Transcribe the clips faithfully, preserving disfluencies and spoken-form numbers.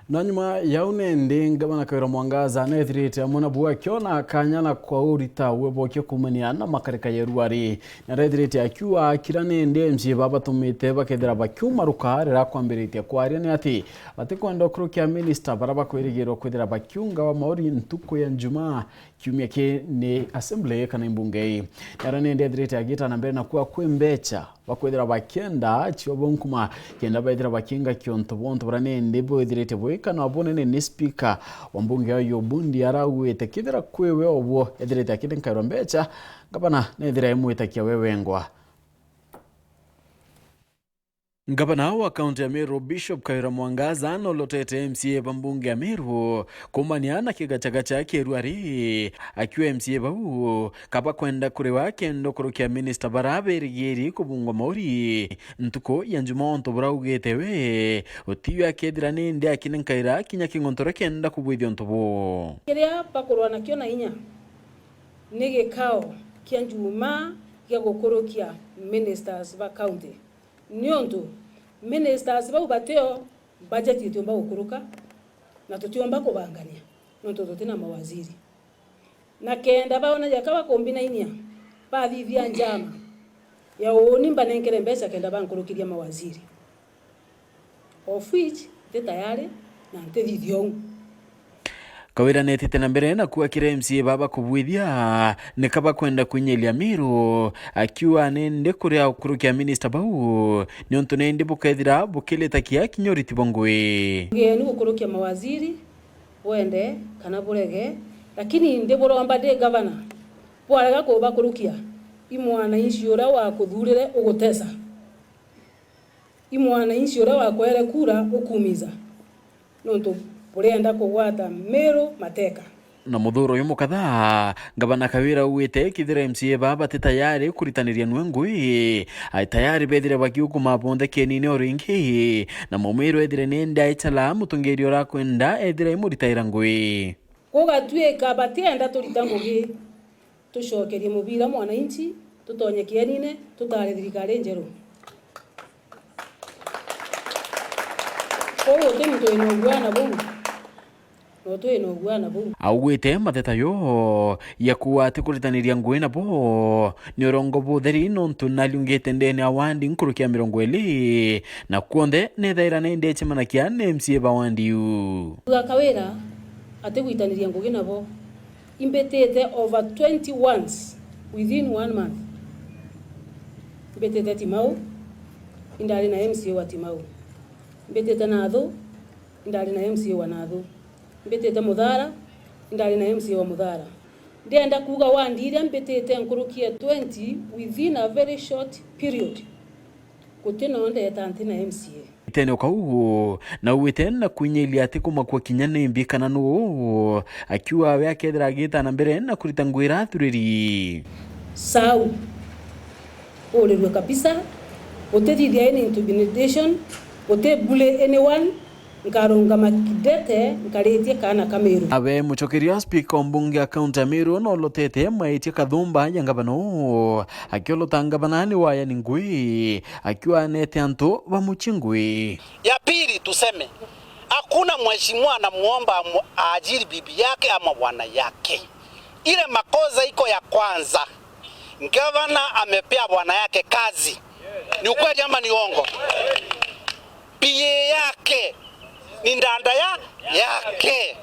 Na nyuma yau nende, Ngavana Kawira Mwangaza neethirite amwe nabu akiona kanya na kwaurita webokia kuumania na makarika ya Ruari. Narethirite akiuga akira nende M C A babatumite bakethira bakiumaruka riria akwambiritie kwaria ni ati batikwenda ukurukia minista bara bakwirigirwa kwithira bakiunga wa mauri ntuku ya Njumaa kiumia ki ni assembly kana imbunge ii. Nara nende ethirite agita na mbere na kuuga kwi mbecha bakwithira bakienda cio bonkuma kenda bethira bakiinga kionto bonto bara nende bwithirite bwikana bunene ni speaker wa mbunge ya Obundi arauite kithira kwiwe obwo ethirite akinenkairwa mbecha, ngavana nethira emwitakia we wengwa. Ngavana wa kaunti ya Meru, Bishop Kawira Mwangaza, nolotete M C A ba mbunge ya Meru kuumania na kigachagacha kia Ruari, akiuga M C A bau kabakwenda kuriwa kenda kurukia minista bara berigiri kubungwa mauri ntuku ya Njumaa, untu buraugite we utiwe akethira nindi akinenkaira kinya king'ontore kenda kubwithia untu buu. Kiria bakurwa nakio na inya ni gikao kia Njumaa gia gukurukia ministers ba county. Niuntu ministers bau batio budget itiumba gukuruka, na tutiumba kubangania, niuntu tutina mawaziri. Na kenda baona jaka bakumbinainia, bathithia njama ya uuni mbanenkere mbeca kenda bankurukiria mawaziri. Of which, nti tayari, na ntithithia uu. Kawira neetite na mbere na kuuga kiri M C A baba kubwithia nika bakwenda kwinyiria Miru, akiuga nindi kuria ukurukia minista bau, niuntu nindi bukethira bukiritakia kinya uriti bwa ngui. Ngeni gukurukia mawaziri, bwende kana burege, lakini ndi buromba ndi gavana, bwarega kubakurukia, i mwananchi uria wakuthurire ugutesa. I mwananchi uria wakwere kura ukumiza, nontu burienda kugwata Miru mateka. Na muthuro uyu mukatha, Ngavana Kawira augite kithira M C A baa bati tayari kuritaniria nwe ngui, ai tayari bethire bakiukuma bonthe kienine o ringi, na mumwiro ethire nindi aichala mutongeria uria akwenda ethire imuritaira ngui. Gugatuika batienda turita ngugi, tucokerie mubira mwananchi, tutonye kienine, tutare thirikari njeru. Kwou uti muntu wina uguana buu, na uti wina uguana buu. Augite mateta yo ya kuuga ati kuritaniria ngui nabo ni urongo butheri, nontu nariungite ndene ya wandi nkuruki ya mirongo iri, na kwonthe nethaira nindi ecemanakia na M C A ba wandi iu. Kuuga Kawira ati gwitaniria ngugi nabo. Imbitite over twenty once within one month. Imbitite Timau, indari na M C A wa Timau. Imbitite Nathu, indari na M C A wa Nathu. Imbitite Muthara, indari na M C A wa Muthara. Ndienda kuuga wandi iria mbitite nkuruki ya twenty within a very short period. Guti no ndeta nti na M C A. Itene o kau, na ugite na kwinyiria ati kumakua kinya ni mbi kana nuu, akiuga we akethira agita na mbere na kurita ngugi ira athuriri. Sau. Urirue kabisa, gutithithia any intimidation, guti bully anyone, nkarungama kidete, nkaritie kaana ka Miru. Awe mucokeria speaker o mbunge ya kaunti ya Miru nolotete maitia kathumba ya ngavana uu, akiolota ngavana ni wayani ngui, akiuga anete antu bamuchie ngui. Ya pili tuseme, hakuna mheshimiwa anamuomba amu-, aajiri bibi yake ama bwana yake. Ile makosa iko ya kwanza, gavana amepea bwana yake kazi. Ni ukweli ama ni uongo? P A yake ni ndanda ya, yake.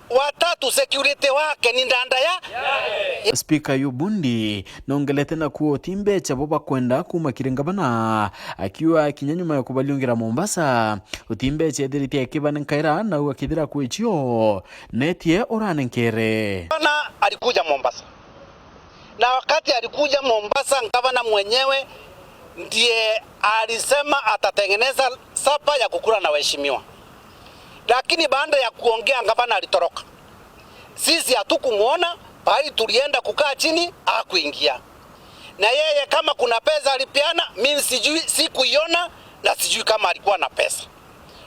Watatu, security wake ni ndanda ya. Speaker Obundi nongelete na kuuga uti mbecha bo bakwenda kuuma kiri ngavana, akiuga kinya nyuma ya kubaliungira Mombasa, uti mbecha ethirite akibanenkaira, na uu akithira kwichio netie uranenkere. Gavana alikuja Mombasa. Na wakati alikuja Mombasa, gavana mwenyewe ndiye alisema atatengeneza sapa ya kukula na waheshimiwa. Lakini baada ya kuongea, gavana alitoroka. Sisi hatukumuona, pahali tulienda kukaa chini, hakuingia. Na yeye kama kuna pesa alipeana, mimi sijui, sikuiona na sijui kama alikuwa na pesa.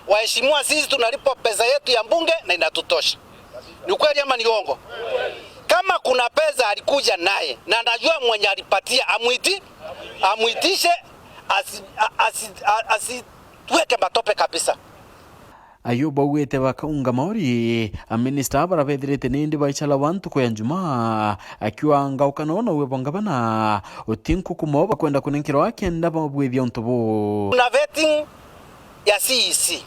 Waheshimiwa, sisi tunalipwa pesa yetu ya bunge na inatutosha. Ni ukweli ama ni uongo? Kama kuna pesa alikuja naye na anajua mwenye alipatia, amuiti-, amuitishe, asi-, a-, asi-, a-, asituweke matope kabisa. Ayo baugite bakaunga mauri, a minister bara bethirite nindi baichara wa ntuku ya Njumaa, akiuga ngaukana ona uwe bo ngavana, uti nkuku mo bakwenda kunenkerwa akenda babwithia untu buu. Kuna vetting ya C E C.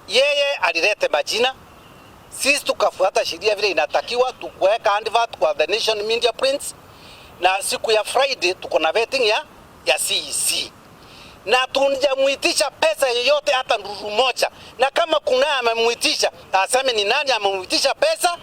Yeye alilete majina, sisi tukafuata sheria vile inatakiwa, tukuweka advert kwa The Nation Media Prints, na siku ya Friday tuko na vetting ya, ya C E C. Na hatujamuitisha pesa yoyote, hata nduru moja. Na kama kuna amemuitisha, aseme ni nani amemuitisha pesa,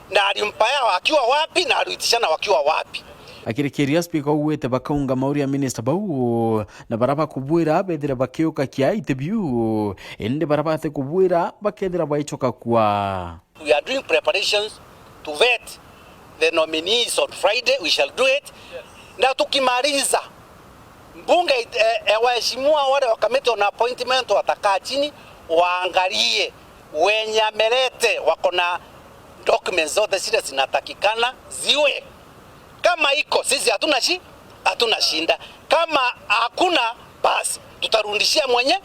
na alimpea wakiwa wapi, na aliitishana wakiwa wapi. Akirikiria, spika augite bakaunga mauri a minister bau, na bara bakubwira bethire bakiuka kia iti biu, indi bara bate kubwira bakethira baichoka kwa. We are doing preparations to vet the nominees on Friday. We shall do it. Na tukimaliza, mbunge, eh, eh, waheshimiwa wale wa committee on appointment watakaa chini, waangalie wenye amelete wako na documents zote zile zinatakikana ziwe. Kama iko, sisi hatuna shi-, hatuna shinda. Kama hakuna, basi tutarudishia mwenye-,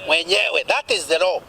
mwenyewe. That is the law.